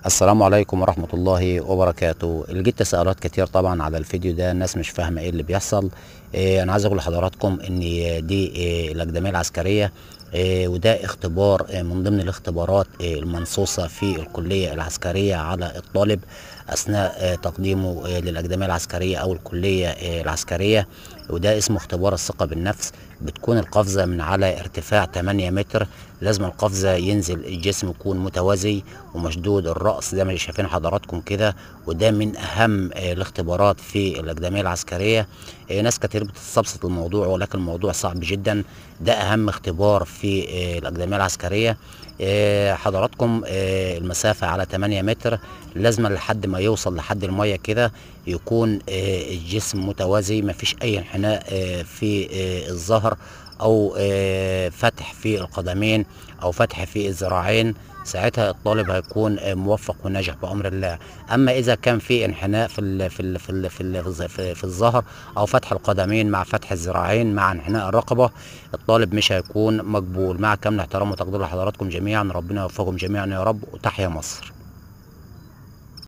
السلام عليكم ورحمة الله وبركاته. لقيت تساؤلات كتير طبعا على الفيديو ده، الناس مش فاهمة ايه اللي بيحصل. انا عايز اقول لحضراتكم ان دي الأكاديمية العسكرية، وده اختبار من ضمن الاختبارات المنصوصة في الكلية العسكرية على الطالب أثناء تقديمه للأكاديمية العسكرية أو الكلية العسكرية، وده اسمه اختبار الثقة بالنفس. بتكون القفزة من على ارتفاع 8 متر، لازم القفزة ينزل الجسم يكون متوازي ومشدود الرأس زي ما شايفين حضراتكم كده، وده من أهم الاختبارات في الأكاديمية العسكرية. ناس كتير بتستبسط الموضوع، ولكن الموضوع صعب جدا. ده أهم اختبار في الأكاديمية العسكرية. حضراتكم المسافة على 8 متر، لازم لحد ما يوصل لحد المية كده يكون الجسم متوازي، مفيش أي انحناء في الظهر أو فتح في القدمين أو فتح في الذراعين. ساعتها الطالب هيكون موفق وناجح بأمر الله. أما إذا كان في انحناء في في ال في ال في, في الظهر أو فتح القدمين مع فتح الذراعين مع انحناء الرقبة، الطالب مش هيكون مقبول. مع كامل احترام وتقدير لحضراتكم جميعا، ربنا يوفقكم جميعا يا رب، وتحيا مصر.